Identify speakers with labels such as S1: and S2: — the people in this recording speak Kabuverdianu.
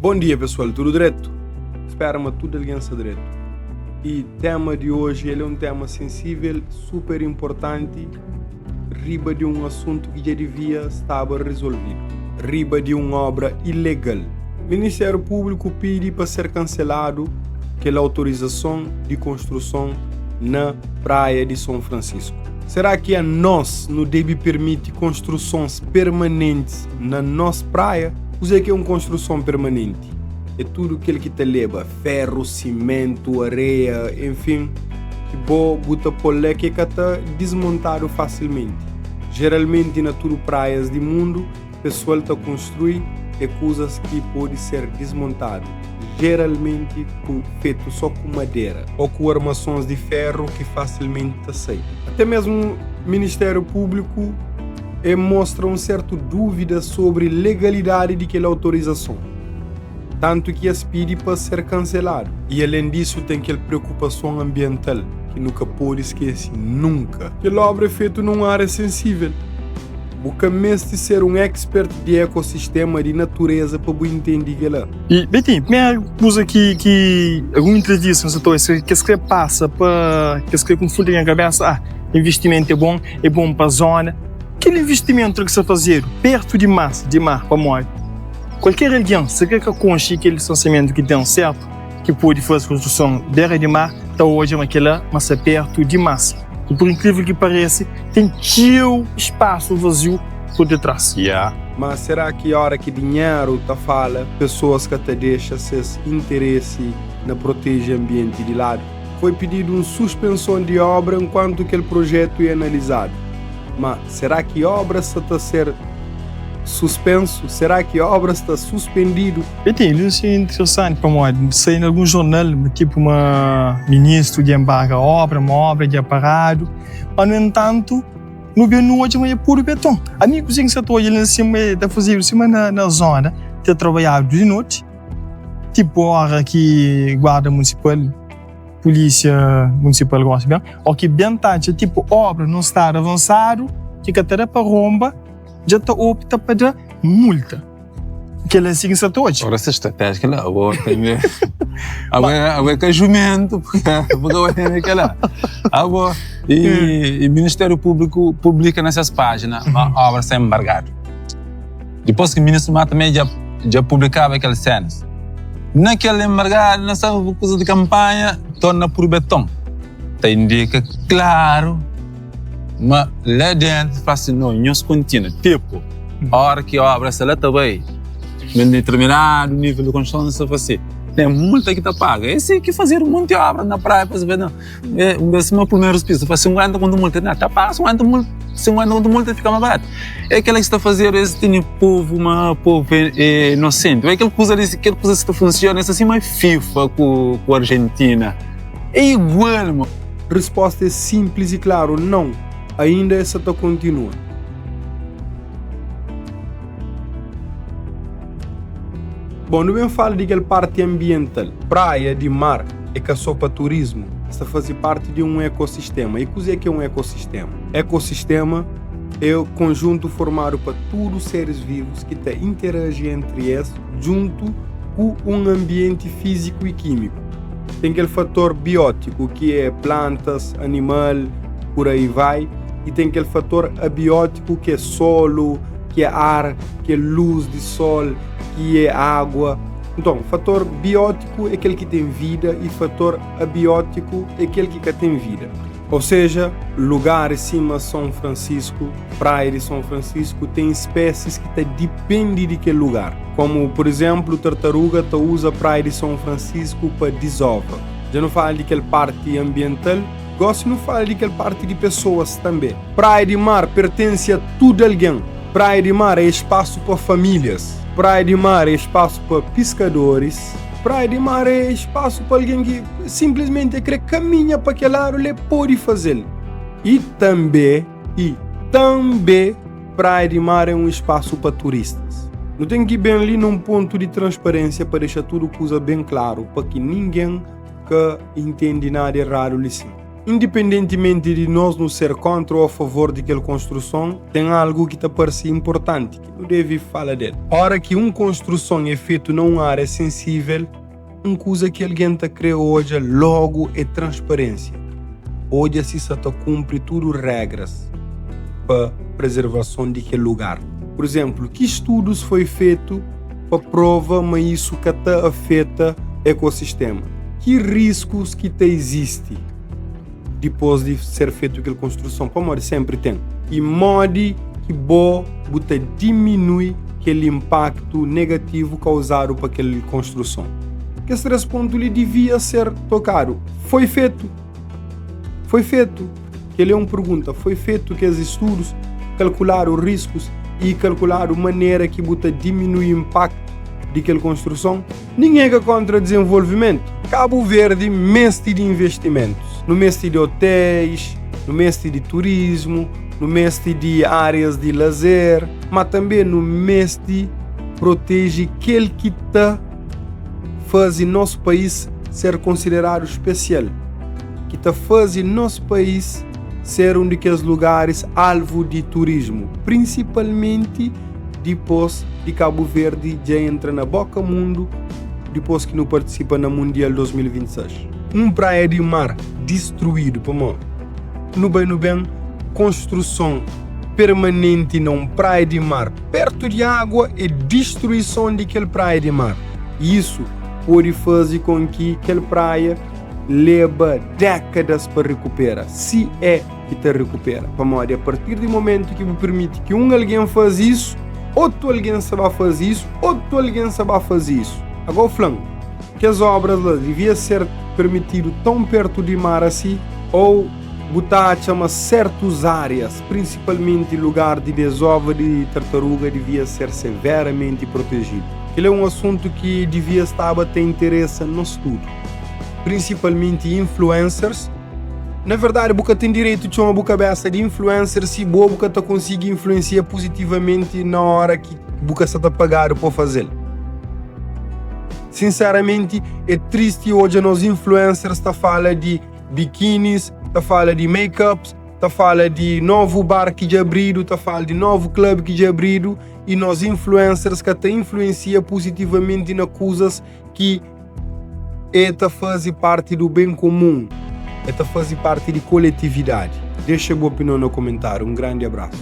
S1: Bom dia pessoal, tudo dretu? Spera ma tudo algen sta dretu. E tema di oji el é un tema sensível, super importanti, riba di un asuntu ki dja divia staba resolvidu, riba di un obra ilegal. Ministériu Públiku pidi pa ser kanseladu kel autorizason di konstruson na Praia di Son Fransisku. Será ki anos nu debe permiti konstrusons permanentis na nos praia? Kuzê ki é un konstruson permanenti? É tudu kel ki ta leba feru, simentu, areia, enfin, ki bo bu ta pô-l la ki ka ta dismontadu fasilmenti. Jeralmenti na tudu praias di mundu, pesoal ta konstrui é kuzas ki pode ser dismontadu, jeralmenti ku fetu só ku madera ô ku armasons di feru ki fasilmenti ta sai. Até mesmu Ministériu Públiku é mostra un sertu dúvida sobri legalidadi di kel autorizason, tantu ki es pidi pa ser kanseladu. I alen disu ten kel preokupason anbiental ki nu ka pode skese nunka. Kel obra é fetu na un ária sensível. Bu ka meste ser un expert di ekosistema di natureza pa bu intende kel-la.
S2: I, Betinho, primeru kuza ki ki algun entrevista N sa ta obi, kes kre pasa pa kes kre konfundi nha kabesa, ah, investimentu é bon, é bon pa zona. Kel investimentu ki sta fazedu pertu dimas di mar, pamodi kualker algen, si kre ka konxe kel distansiamentu ki ten, sertu ki pode faze konstruson bera di mar, ta odja ma kela ma sta pertu dimas. I pur inkrivel ki parese, ten txeu spasu vaziu pur detras.
S1: Ya. Ma será ki ora ki dinheru ta fala, pesoas ka ta dexa ses interesi na proteje anbienti di ladu? Foi pididu un suspenson di obra enkuantu kel projetu é analizadu. Ma será ki obra sta ta ser suspensu? Será ki obra sta suspendidu?
S2: Betinho, li é interesanti pamodi sai na alguns jornal ma tipo ma ministru dja embarga obra, ma obra dja paradu, ma nu entantu nu ben nu odja ma dja podu beton. Ami kuzê ki N sa ta odja li na sima e ta fazedu sima na zona ta trabadjadu di noti, tipo ora ki guarda munisipal, pulísia munisipal gosi ben, o ki ben ta atxa tipo obra nun stadu avansadu ki ka ta da pa ronba dja ta opta pa da multa. Kel é si ki N sa ta odja.
S3: Ora se estratégia la, abo tene, abo é, abo é ka jumento, porque abo tene kela. Abo, e, e Ministério Público publica na ses página ma obra sta embargado. Depois que ministro ma também já, já publicava aquelas cenas. Naquele embargado, nessa coisa de campanha, torna por beton. Ta indica claro Ma la dentu fla si, No, nhos kontinua. Tipu, óra ki óbra sta la ta bai, na determinadu nível di konstruson, nhos ta fla si, Ten multa ki ta paga. É si ki fazedu monti óbra na praia, pa sabe, un bes sima primerus pisu, ta fla 50 kontu multa. Na, ta paga 50 multa, 50 kontu multa fika más baratu. É kila ki sta fazedu, es tene povu, ma povu é inosenti. É kel kuza li, kel kuza si ta funsiona, é sima FIFA ku Arjentina.
S1: É igual, ma. Risposta é simples e klaru, não. Ainda es sa ta kontinua. Bom, nu ben fala di kel parti ambiental. Praia di mar é ka só pa turismu, es ta faze parti di un ekosistema. E kuzê ki é un ekosistema? Ekosistema é konjuntu formadu pa tudu seris vivus ki ta interaji entri es djuntu ku un anbienti fíziku i kímiku. Ten kel fator biótiku, ki é plantas, animal, pur aí vai, i ten kel fator abiótiku, ki é solu, ki é ar, ki é lus di sol, ki é água. Nton, fator biótiku é kel ki ten vida i fator abiótiku é kel ki ka ten vida. Ou seja, lugaris sima Son Fransisku, Praia di Son Fransisku, ten spésis ki ta dipende di kel lugar. Kómu pur izénplu, tartaruga ta uza Praia di Son Fransisku pa dizova. Dja nu fala di kel párti anbiental, gósi nu fala di kel párti di pesoas tanbê. Praia di mar pertense a tudu algen. Praia di mar é spasu pa famílias. Praia di mar é spasu pa piskadoris. Praia di mar é spasu pa algen ki sinplismenti el krê kaminha pa kel ladu la, el pode faze-l. I tanbê, i tanbê, Praia di Mar é un spasu pa turistas. Nu ten ki ben li na un pontu di transparênsia pa dexa tudu kuza ben klaru pa ki ningen ka intende nada eradu li sin. Indipendentimenti di nos nu ser kontra ô a favor di kel konstruson, ten algu ki ta parse inportanti ki nu debe fala del. Óra ki un konstruson é fetu na un ária sensível, un kuza ki algen ta krê odja lógu é transparénsia, odja si sa ta kunpri tudu régras pa prezervason di kel lugar. Pur izénplu, ki studus foi fetu pa prova ma isu ka ta afeta ekosistema? Ki riskus ki ta izisti dipôs di ser fetu kel konstruson? Pamodi sénpri ten. I modi ki bo bu ta diminui kel inpaktu negativu kauzadu pa kel konstruson? Kes 3 pontu li divia ser tokadu. Foi fetu? Foi fetu? Kel-li é un pergunta. Foi fetu kes studus, kalkuladu riskus i kalkuladu manera ki bu ta diminui inpaktu di kel konstruson? Ningen ka kontra dizenvolvimentu. Kabu Verdi meste di investimentus. Nu meste di otéis, nu meste di turismu, nu meste di árias di lazer, má tanbê nu meste proteje kel ki ta faze nos país ser konsideradu spesial, ki ta faze nos país ser un di kes lugaris alvu di turismu, prinsipalmenti dipôs di Kabu Verdi dja entra na boka mundu dipôs ki nu partisipa na Mundial 2026. Un praia di mar distruídu pamó nu bai nu ben konstruson permanenti na un praia di mar pertu di agua é distruison di kel praia di mar i isu pode faze kon ki kel praia leba dékadas pa rekupera si é ki ta rekupera. Pamodi apartir di momentu ki bu permiti ki un algen faze isu, otu algen sta ba faze isu, otu algen sta ba faze isu. Agó fla-m, kes obras la devia ser permitidu tãu pertu di mar asi? Ô bu ta atxa ma sertus árias, prinsipalmenti lugar di dezova di tartaruga, devia ser severamenti protejidu? Kel é un asuntu ki devia staba ta interesa nos tudu, prinsipalmenti influencers. Na verdadi, bu ka ten direitu txoma bu kabesa di influencer si bo bu ka ta konsigi influensia puzitivamenti na ora ki bu ka sta ta pagadu pa faze-l. Sinseramenti, é tristi odja nos influencers ta fala di bikinis, ta fala di make-ups, ta fala di novu bar ki dja abridu, ta fala di novu club ki dja abridu i nos influencers ka ta influensia puzitivamenti na kuzas ki E ta faze parti du ben komun, e ta faze parti di koletividadi. Dexa bu opinion na komentariu. Un grandi abrasu.